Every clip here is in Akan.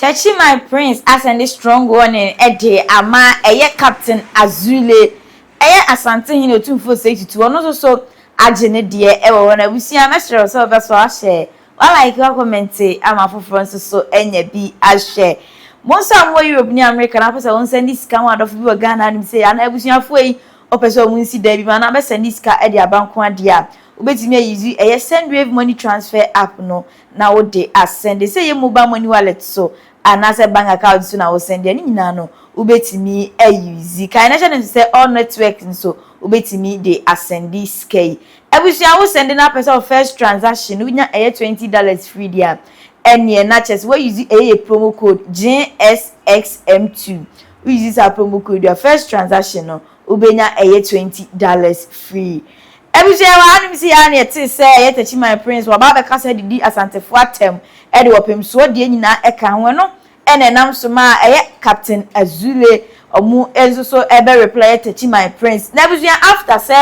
Techiman Prince asɛnde strong warning de ama ɛyɛ Captain Azule, ɛyɛ Asantehene Otumfoɔ Osei Tutu, ɔno nso so agye ne deɛ wɔ hɔ. Na abusua, mɛsrɛ wo sɛ wobɛsɔ ahyɛ, wa like, wa comment ama afoforɔ nso so anya bi ahwɛ. Mo nso a mowɔ Europe ne America na wopɛ sɛ wo nsɛnde sika ma adɔfo bi wɔ Ghana hanom sei anaa abusuafoɔ yi wopɛ sɛ wɔn nsi dan bi ma anaa bɛsɛnde sika de aba nko adeɛ a, wobɛtumi ayi ɛyɛ Sendwave money transfer app no na wode asɛnde. Sɛ ɛyɛ mobile money wallet so anaasɛ bank account so na wosɛnde a, ne nyinaa no wobɛtumi ayi. Kae na hyɛ no nso sɛ all network nso wobɛtumi de asɛnde sika yi. Abusua, wo sɛnde na apɛ sɛ wo first transaction wonya ɛyɛ $20 free deɛ a, ɛneɛ na kyerɛ sɛ woayi ɛyɛ promo code GSXM2. Woyi saa promo code a, first transaction no wobɛnya ɛyɛ $20 free. Abusua, wɔ hanom si ya ne ɛte sɛ ɛyɛ Techiman Prince wɔba abɛkasa didi Asantefoɔ atɛm ɛde wɔpemsoɔ deɛ nyinaa ɛka ho. Ɛno ɛna ɛnam so ma ɛyɛ Captain Azule ɔmo nso so ɛbɛ reply Techiman Prince. Na abusua, after sɛ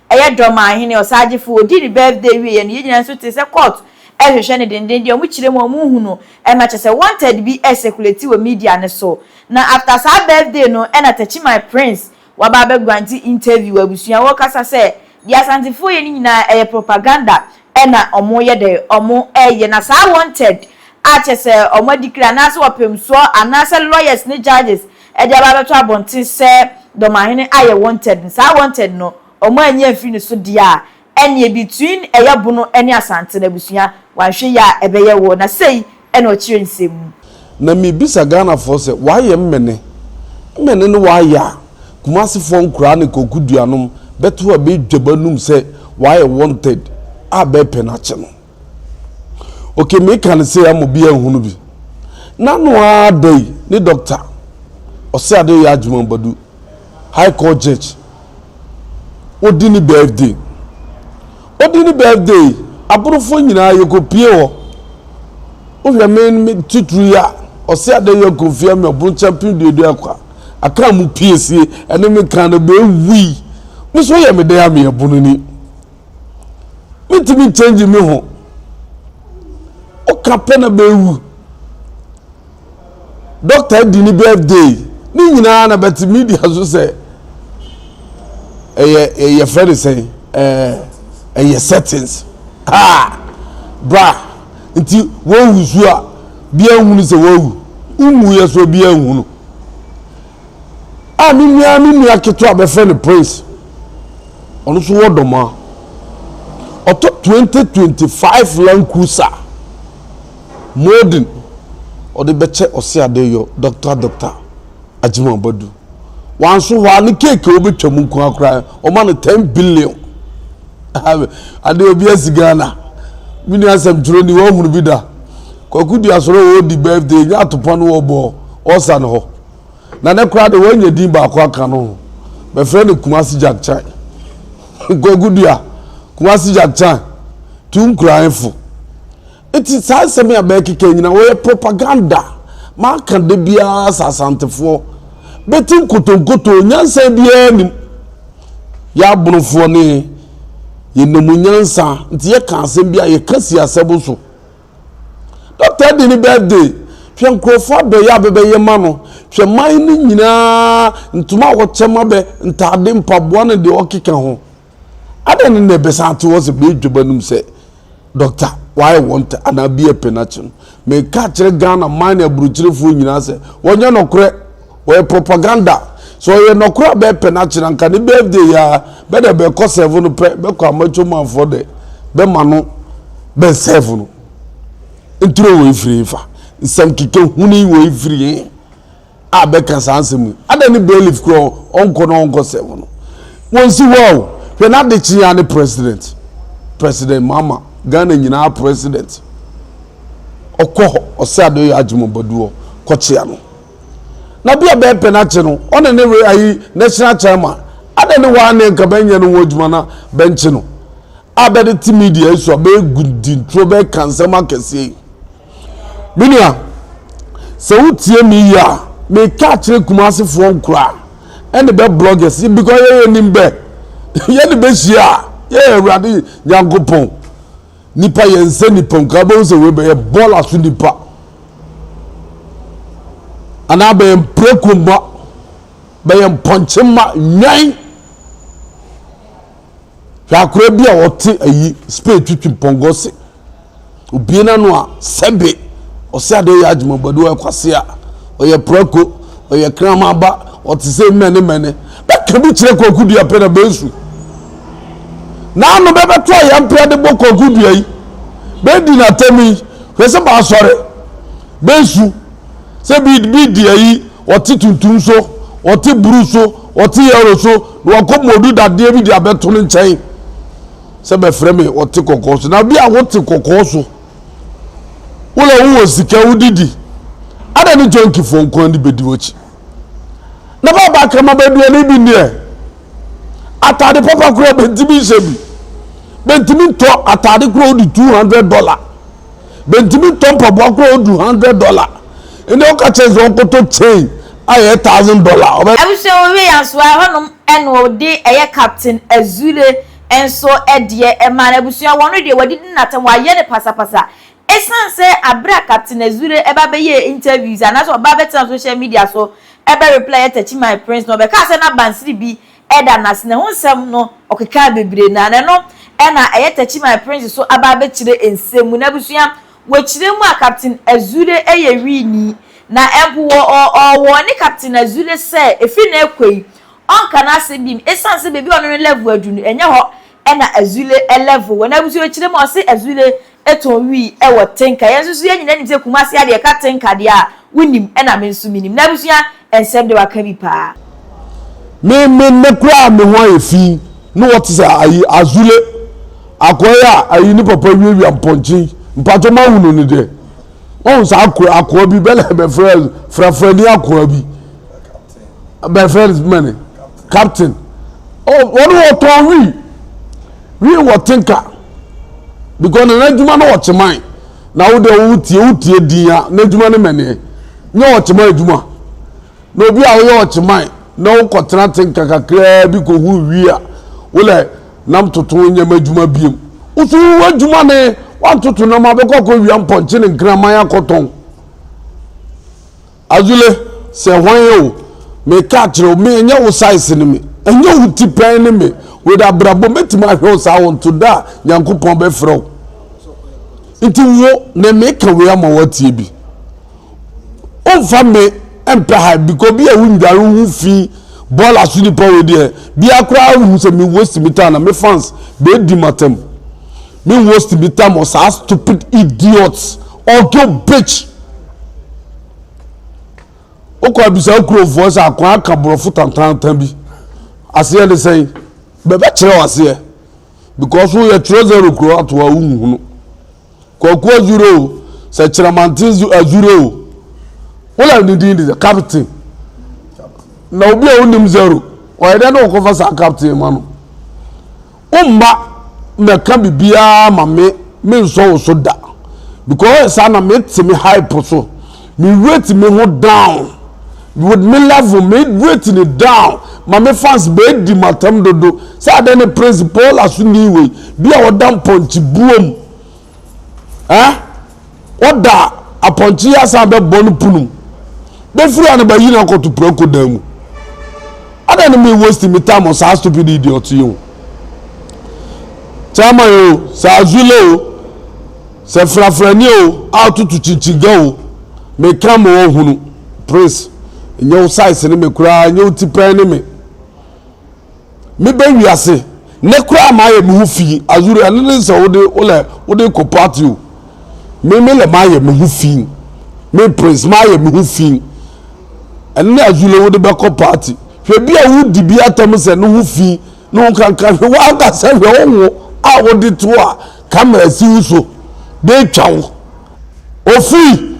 ɛyɛ Dɔmaahene Ɔsagyefo odi ne birthday wie yɛ no, yɛn nyinaa nso te sɛ court ɛhwehwɛ ne denden deɛ ɔmo kyerɛ mu ɔmo hu no, ɛma kyerɛ sɛ wanted bi ɛcirculate wɔ media ne so. Na after saa birthday no, ɛna Techiman Prince waba abɛgrant interview. Abusua, wɔkasa sɛ deɛ Asantefoɔ yɛ no nyinaa ɛyɛ propaganda ɛna ɔmo yɛ dɛ ɔmo ɛyɛ. Na saa wanted a kyerɛ sɛ ɔmo adikiri anaasɛ wɔpemsoɔ anaasɛ lawyers ne judges ɛde aba abɛto abɔnten sɛ Dɔmahene ayɛ wanted, saa wanted no ɔmo anyi afiri ne so deɛ a, ɛneɛ between ɛyɛ Bono ɛne Asante no, abusua, wanhwɛ yɛ a ɛbɛyɛ wɔ na sei ɛna ɔkyerɛ nsɛm mu. Na mebisa Ghanafoɔ sɛ wayɛ mmene mmene no wayɛ a, Kumasefoɔ nkoraa ne koku duanom bɛto a bɛdwa banum sɛ wayɛ wanted a bɛpɛ n'akye no. Ok, meka no sɛ ama obi ahunu bi n'ano ara da yi ne doctor ɔsɛ ade yɛ Agyeman Badu, High Court judge, odi ne birthday. Odi ne birthday, aborɔfoɔ nyinaa yɛkɔpie hɔ. Wohwɛ me titiri yi a ɔsɛ ade yɛ kofia mi ɔboro champion duadua kwa aka mu pie sie ɛne me kan no bɛwui. Me so yɛ me dɛn a meyɛ bono ni, mentumi change me ho. Woka pɛ na bɛwu. Doctor di ne birthday ne nyinaa na bɛte media so sɛ ɛyɛ fɛ de sɛn ɛyɛ settings ha bra. Nti wɔwu so a bia nhunu sɛ wɔwu nwu yɛ so bia nhunu a. Me nua ketewa bɛfrɛ no Prince, ɔno nso wɔ dɔm a ɔtɔ 2025 Land Cruiser modern ɔde bɛkyɛ ɔse ade yɔ doctor Agyeman Badu. Wanso hɔ a ne cake a wɔbɛtwa mu nko akora ɔma no 10 billion. Ade obi asi Ghana, me nua asɛm twerɛ ni wɔhunu bi da. Kwaku dua soro wɔdi birthday nya atopa no wɔbɔ ɔsa no hɔ na ne koraa de wɔanya din baako aka no ho bɛfrɛ no Kumasi Jack Chan. Kwaku dua Kumasi Jack Chan tu nkuranfo. Nti saa nsɛm a bɛkeka nyina wɔyɛ propaganda. Maaka da biara sɛ Asantefoɔ bɛti nkotonkoto nyansa biara nim. Yɛ abonofoɔ ne yɛnam nyansa nti yɛka asɛm bi a yɛka si asɛm so. Doctor di ne birthday, hwɛ nkurɔfoɔ abɛyɛ a bɛbɛyɛ ma no. Hwɛ man no nyinaa ntoma a wɔkyɛ ma bɛ, ntaade, mpaboa no deɛ ɔkeka ho adan ne na ɛbɛsan ate hɔ sɛ bɛɛdwa bɛnum sɛ doctor wayɛ wɔn anaa bi ɛpɛ n'akyi no. Meka kyerɛ Ghana man ne aburokyerefoɔ nyinaa sɛ wɔnyɛ nɔkorɛ, wɔyɛ propaganda. Sɛ ɔyɛ nɔkorɛ a bɛɛpɛ n'akyi na nka ne birthday yɛ a bɛdɛ bɛkɔ serve no pɛ bɛkɔ amatwo manfoɔ dɛ bɛma no bɛn serve no. Nturo wɔ efiri fa nsɛm keka huni wɔ efiri yɛn a bɛka saa nsɛm yi ada ne bailiff kura ɔnkɔ na ɔnkɔ serve no wɔn si hɔ o. Hwɛ n'ade kyea ne President Mahama, Ghana nyinaa president, ɔkɔ hɔ ɔsɛ ade yɛ Agyeman Badu hɔ kɔkyea no na bi a bɛɛpɛ n'akyi no ɔne ne re ayi national chairman ada ne waa ne nka bɛnyɛ no ho adwuma na bɛnkye no a bɛde te media yi so a bɛgu di nturo bɛka nsɛm akɛseɛ yi. Me nua, sɛ wotie me yi a, meka akyerɛ Kumasefoɔ nkora ɛne bɛ bloggers because yɛyɛ nim bɛ yɛne bɛhyia a yɛyɛ Awurade Nyankopɔn nipa yɛn nsɛ nipa nka bɛhu sɛ wei bɛyɛ bɔɔla so nipa. Anaa bɛyɛ mprako mma, bɛyɛ mpɔnkye mma, nnwan. Hwɛ akora bi a ɔte ayi spade twitwi mpɔnkɔ se. Obie n'ano a sɛbe ɔsɛ adeɛ yɛ adwumabɔde ɔyɛ kwasea, ɔyɛ prako, ɔyɛ kraman ba, ɔte sɛ mmɛne mmɛne. Bɛka bi kyerɛ kwaku dua pɛ na bɛsu. N'ano bɛbɛto a yɛmpɛ de bɔ kwaku dua yi. Bɛdi n'atam yi, hwɛ sɛ baasɔre. Bɛsu. Sɛ bi bi di ayi, ɔte tuntum so, ɔte buru so, ɔte yɛlo so, na wakɔ mɔdu dadeɛ bi de abɛto ne nkyɛn sɛ bɛfrɛ me ɔte kɔkɔɔ so. Na bi a wote kɔkɔɔ so, wona wowɔ sika wodidi, ada ne jɔnkifoɔ nko ara ne bɛdi w'akyi. Na baaba akrama bɛaduane bi nneɛ, ataade papa koraa bɛntumi nhyɛ bi, bɛntumi ntɔ ataade koraa wodi $200. Bentumi ntɔ mpaboa koraa odu $100. Ɛnna ɔka kyerɛ sɛ ɔnkɔtɔ chain a ɛyɛ $1,000. Ɔbɛ. Abusua wɔwie yɛn nso a ɛhɔnom ɛna ɔde ɛyɛ Captain Azule nso deɛ ɛmaa no. Abusua wɔn deɛ wɔadidi no atɛm, wɔayɛ no pasapasa. Ɛsiane sɛ aberɛ a Captain Azule ɛba bɛyɛɛ interviews anaasɛ ɔba bɛtena social media so ɛbɛ reply yɛ Techiman Prince no, ɔbɛkaa sɛ n'abansere bi da no ase, na ɛho nsɛm no ɔkekaa bebree na ɛno na ɛyɛ Techiman Prince so aba abɛkyerɛ nsɛm mu. N'abusua, wɔkyerɛ mu a Captain Azure yɛ Wiini, na mpo wɔ ɔwɔɔne Captain Azure sɛ ɛfiri nnɛ rekɔ yi ɔnka n'asɛm biom ɛsiane sɛ baabi a ɔno ne level aduru no ɛnyɛ hɔ na Azure level wɔ. N'abusua wɔkyerɛ mu a ɔse Azure tɔn wii wɔ Tenka. Yɛn nso so yɛn nyinaa nim sɛ Kumasi adeɛ yɛka Tenka deɛ a wonim ɛna me nso menim. N'abusua nsɛm deɛ waka bi paa. Me me nnɛ koraa me ho ayɛ fi ne wɔte sɛ ayi azule akoa yi a ayi ne papa wiawia mpɔnkye yi mpatsɔ mo ahunu ne deɛ wɔn saa akoa akoa bi bɛlɛ bɛfrɛ frafrani akoa bi bɛfrɛ mɛne captain wɔn wɔtɔn wii. Wi wɔ tenka because na n'adwuma no ɔkyeman na wo deɛ wotie wotie din a n'adwuma no mɛneɛ nyɛ ɔkyeman adwuma na obi a woyɛ ɔkyeman na wokɔtena tenka kakraa bi kɔhu wi a wolɛ nam toto nneɛma adwuma biem woso wo adwuma ne wantoto nam abɛkɔ akɔ wia mpɔnkye ne nkraman akɔtɔn. Azule, sɛ hwan o, meka akyerɛ wo, me ɛnyɛ wo size ne me, ɛnyɛ wo ti pɛn ne me, with abrabɔ mɛtumi ahwɛ wo saa until da a Nyankopɔn bɛfrɛ wo. Nti wo ne meka wei ama woatie bi. Womfa me mpɛ ha because bi a wondware wo ho fi bɔɔla so nipa wei deɛ bia koraa wohu sɛ me waste me time na me fans bɛdi matam. Me waste me time on saa stupid idiots ɔgyo bitch. Wokɔ abisa wo kuromfoɔ sɛ akwaa aka borɔfo tantaantan bi aseɛ ne sɛn bɛbɛkyerɛ wo aseɛ because woyɛ twerɛ zero kuro ato a wonhunu kwaku azuro o sɛ kyerɛmanten azuro o wona ne din de sɛ captain na obi a wonim zero ɔyɛ dɛ ne wɔkɔfa saa captain ma no Womma mmɛka biribiara ma me mensɔ wo so da because ɔyɛ saa na mete me hype so me rate me ho down with me level me rate ne down ma me fans bɛdi matam dodo sɛ adɛn ne Prince Paul asoni wei bi a ɔda mpɔnkye buom. Eh? Ɔda apɔnkye yi asan bɛbɔ no punum. Bɛfiri a no bɛyi no akɔto prako dan mu. Adɛn ne me waste me time on saa stupid idiot yi ho. Chairman o, sɛ azule o, sɛ frafrani o, a ɔtoto kyinkyiga o, meka ma wɔhunu. Prince, nyɛ wo size ne me koraa, nyɛ wo ti pɛn ne me. Meba wiase nɛ koraa mayɛ me ho fi azuri ɛno ne sɛ wode wolɛ wode kɔ party o me me lɛ mayɛ me ho fi me prince mayɛ me ho fi ɛno ne azuri wode bɛkɔ party hwɛ bi a wodi bi atam sɛ ne ho fi ne ho kankan hwɛ wankasa hwɛ wo ho a wode to a camera si wo so bɛtwa wo ofii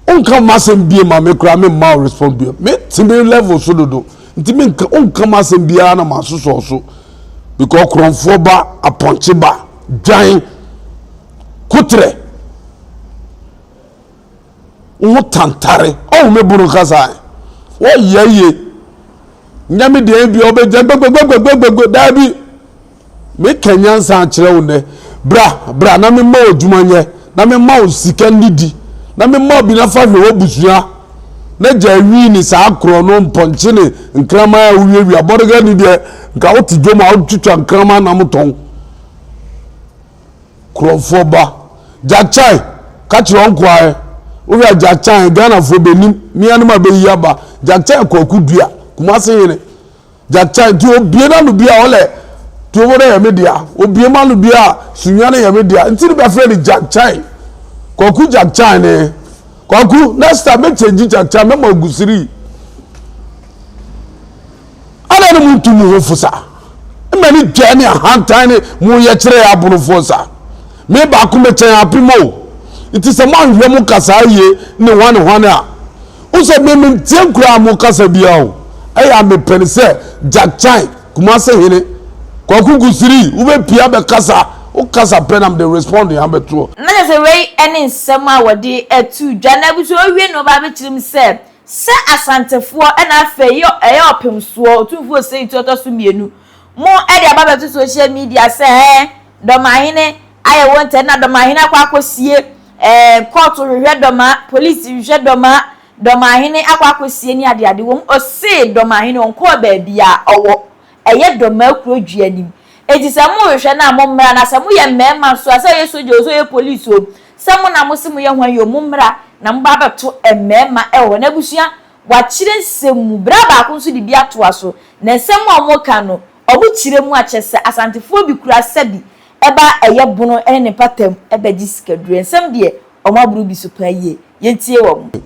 Wonka m'asɛm bie ma me koraa me mma wo respond bie. Me te me level so dodo. Nti me nka wonka m'asɛm biara na masosɔ so. Because korɔmfoɔ ba, apɔnkye ba, dwan, kotrɛ. Wo ho tantare. Ɔho me bono kasa. Wɔyɛ ye. Nyɛ me deɛ bi ɔbɛgya gbɛgbɛgbɛgbɛgbɛ daabi. Meka nyansa akyerɛ wo nnɛ. Bra, bra na memma wo adwuma nyɛ, na memma wo sika nnidi, Na me mma obi na fa hwɛ w'abusua na gya awi ne saa korɔ no mpɔnkye ne nkraman a wowiawia bɔdega ni deɛ nka wote dwom a wotwitwa nkraman nam tɔn korɔmfoɔ ba Jack Chan ka kyerɛ ɔnkoa ɛ wohwɛ a Jack Chan Ghanafoɔ bɛnim meanom a bɛyi aba Jack Chan kwaku dua Kumase hene Jack Chan nti obie n'ano bi a ɔlɛ tuobo no yɛ me dea obie m'ano bi a sunya no yɛ me dea nti ne bɛfrɛ no Jack Chan Kwaku Jack Chan ne Kwaku next time mɛkyɛngyi Jack Chan mɛma agusiri Adɛn ne montu mo ho fo saa? Mma ne dwa ne ahantan ne moyɛ kyerɛ yɛ abonofoɔ saa. Me baako mekyɛn apem o. Nti sɛ moanhwɛ mo kasaa yie ne hwane hwane a, wo sɛ me mentie nkoraa mo kasa biara o. Ɛyɛ a mepɛ ne sɛ Jack Chan, Kumase hene, Kwaku Gusiri, wobɛpie abɛkasa, wo kasa pɛ na mede respond abɛtoɔ. Na kyerɛ sɛ wei ne nsɛm a wɔde too dwa. Na abusua wɔwie no wɔba abɛkyerɛ mu sɛ Sɛ Asantefoɔ ɛna afei yɛ ɛyɛ ɔpemsoɔ Otumfoɔ Osei Tutu ɔtɔ so mmienu mo ɛde aba abɛto social media sɛ ɛɛ Dɔmahene ayɛ wɔn ntɛn na Dɔmahene akɔ akɔsie ɛɛ kɔɔto hwehwɛ Dɔma, polisi hwehwɛ Dɔma, Dɔmahene akɔ akɔsie ne adeade wɔm ɔsee Dɔmahene ɔnkɔɔ baabiara ɔwɔ ɛyɛ Dɔmaa kuro dua nim. Enti sɛ mo rehwɛ no a mo mmra, na sɛ mo yɛ mmarima nso a, sɛ ɔyɛ sogya o, sɛ ɔyɛ police o, sɛ mo na mo se mo yɛ hwan yi o, mo mmra na mo ba abɛto mmarima wɔ hɔ. Na abusua, wɔakyerɛ nsɛm mu, bra baako nso de bi atoa so, na nsɛm a wɔka no, wɔkyerɛ mu a kyerɛ sɛ Asantefoɔ bi koraa sɛbi ɛba ɛyɛ bono ne ne mpatam bɛgye sikaduro. Nsɛm deɛ, wɔaboro bi so paa yie. Yɛntie wɔn.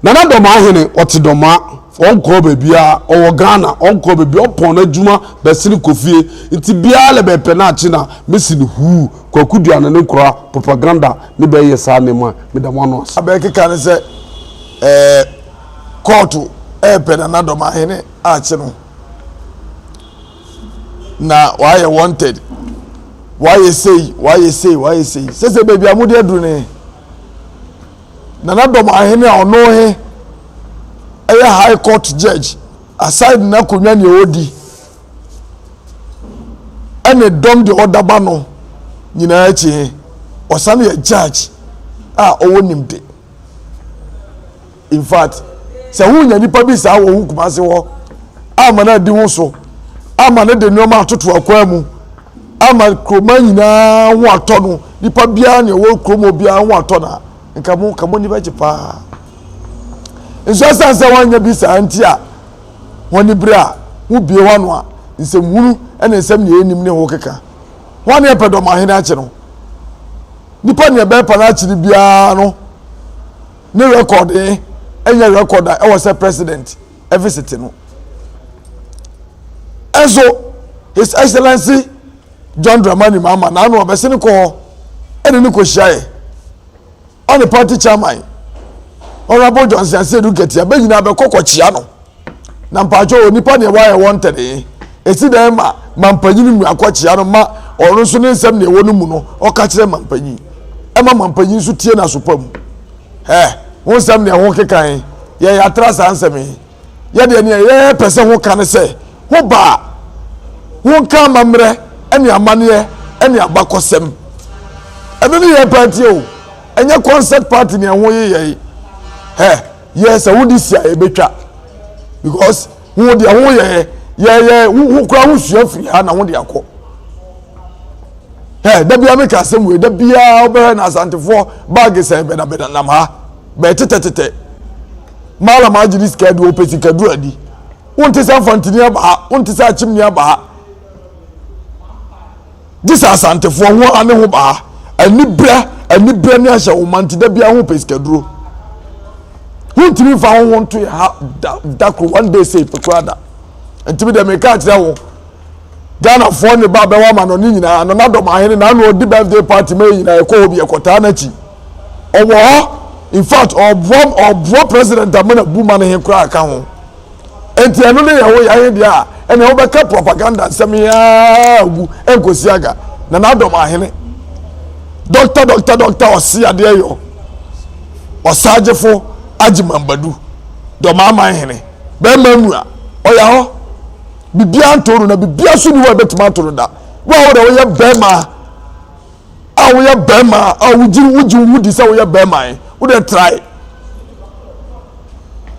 Nana Dɔmaa hene ɔte Dɔmaa ɔnkɔɔ baabiaa ɔwɔ Ghana ɔnkɔɔ baabiaa ɔpɔn n'adwuma bɛsene kɔ fie nti biaa lɛ bɛpɛ no akye na mesi no huu Kwaku Duane ne nkora propaganda ne bɛyɛ saa nneɛma meda mo ano ase. Abɛkeka ne sɛ ɛɛ kɔɔto ɛɛpɛ Nana Dɔmaa hene akye no na wayɛ wanted wayɛ sei wayɛ sei wayɛ sei sɛsɛ baabi a mode aduru ne Nana Dɔm Ahene a ɔno he yɛ High Court Judge aside n'akonnwa nea ɔdi ɛne dɔm deɛ ɔda ba no nyinaa akyi he, ɔsane yɛ judge a ɔwɔ nimde. In fact, sɛ wonya nipa bi saa wɔ wo Kumase hɔ ama no adi ho so ama no de nneɛma atoto akwan mu ama kuroma nyinaa ho atɔ no nipa biara nea ɔwɔ kurom hɔ biara ho atɔ no a nka mo nka mo ani bɛgye paa nso ɛsan sɛ wɔanyɛ bi saa nti a wɔn ani bere a ho bie hɔ ano a nsɛmhunu ne nsɛm nea ɛnim ne ho keka wɔn ne ɛpɛ dɔm ahene akye no nipa nea ɛbɛpa no akye no biara no ne record ɛnyɛ record a ɛwɔ sɛ president ɛvisite no ɛnso his excellency john dramani mahama n'ano ɔbɛsi ne kɔ hɔ ɛne ne kɔ hyiaeɛ ɔne party chairman honourable johnson asiedu nketia bɛ nyinaa bɛkɔ kɔkyia no na mpatsɔ onipa deɛ wayɛ wɔn tɛnee esi dɛn ma mampanyin mu akɔkyia no ma ɔno nso ne nsɛm deɛ ɛwɔ no mu no ɔka kyerɛ mampanyin ɛma mampanyin nso tie n'asopa mu Hɛ, ho nsɛm deɛ ho keka he, yɛ yɛatra saa nsɛm he. Yɛ deɛ neɛ yɛpɛ sɛ ho ka ne sɛ, ho ba a, ho nka amammerɛ ne amanneɛ ne abakɔsɛm. Ɛno ne yɛ party o, ɛnyɛ concert party neɛ ho yeyɛ he. Hɛ, yɛ sɛ wode si a yɛbɛtwa because ho deɛ ho yɛ yɛ yɛ ho koraa ho sua firi ha na ho de akɔ. Hɛ, da biara meka asɛm wei, da biara wobɛhwɛ na Asantefoɔ baage sɛn bɛnabɛna nam ha, bɛɛtetɛtetɛ. Malam agye ne sika adi, ɔpɛ sikaduro adi. Wonte sɛ Mfantini aba ha, wonte sɛ Akyemni aba ha. Gye sɛ Asantefoɔ ho ara ne ho ba ha. Anibrɛ, anibrɛ ne ahyɛ wo ma nti da biara ho pɛ sikaduro. Wontumi mfa ho ho nto yɛ ha da, da koro, one day sei pɛ koraa da. Nti mi deɛ meka akyerɛ wo. Ghanafoɔ ne ba bɛwɔ ama no ne nyinaa no na dɔm ahene na ano ɔdi birthday party ma yɛ nyinaa yɛkɔ hɔ bi yɛkɔtaa n'akyi ɔwɔ hɔ in fact ɔboa ɔboa president ama na bu ma ne he koraa ka ho nti ɛno ne yɛ ho yɛ ahe deɛ a ɛna wobɛka propaganda nsɛm yaa gu ɛnkɔsi aga na n'adɔm ahene dɔkta dɔkta dɔkta ɔse adeɛ yɔ ɔsagyefo agye mambadu dɔm aman hene bɛrima mu a ɔyɛ hɔ Biribiara ntoo no na biribiara nso nni hɔ a ɛbɛtumi ato no da. Wo a wo deɛ woyɛ bɛrima a woyɛ bɛrima a wogye wogye wo ho di sɛ woyɛ bɛrima yi, Wo deɛ try.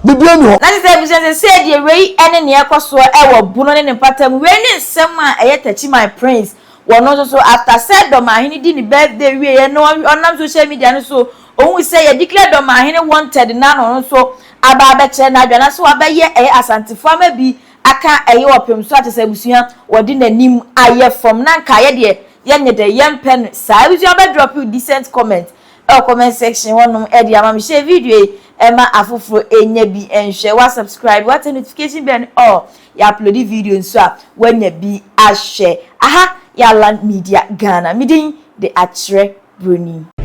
Biribiara nni hɔ. Na kyerɛ sɛ abusua sɛsɛɛ deɛ wei ne nea ɛkɔ soɔ wɔ Bono ne ne mpata mu. Wei ne nsɛm a ɛyɛ Takyiman Prince wɔ no nso so after sɛ Dɔmahene di ne birthday wieɛ no ɔnam social media no so ohuu sɛ yɛ declare Dɔmahene wanted na na ɔno nso aba abɛkyerɛ n'adwene anaasɛ wabɛyɛ ɛyɛ Asantefoɔ ama bi aka ɛyɛ ɔpem so a kyerɛ sɛ abusua wɔde n'anim ayɛ fam na nka yɛ deɛ yɛnyɛ dɛ yɛmpɛ no saa. Abusua bɛ drop wo decent comment ɛwɔ comment section hɔ nom ɛde ama me share video yi ɛma afoforɔ ɛnya bi nhwɛ wa subscribe wa turn notification bell no all yɛ upload video nso a wanya bi ahwɛ aha yɛ Alan Media Ghana me din de Akyerɛ Broni.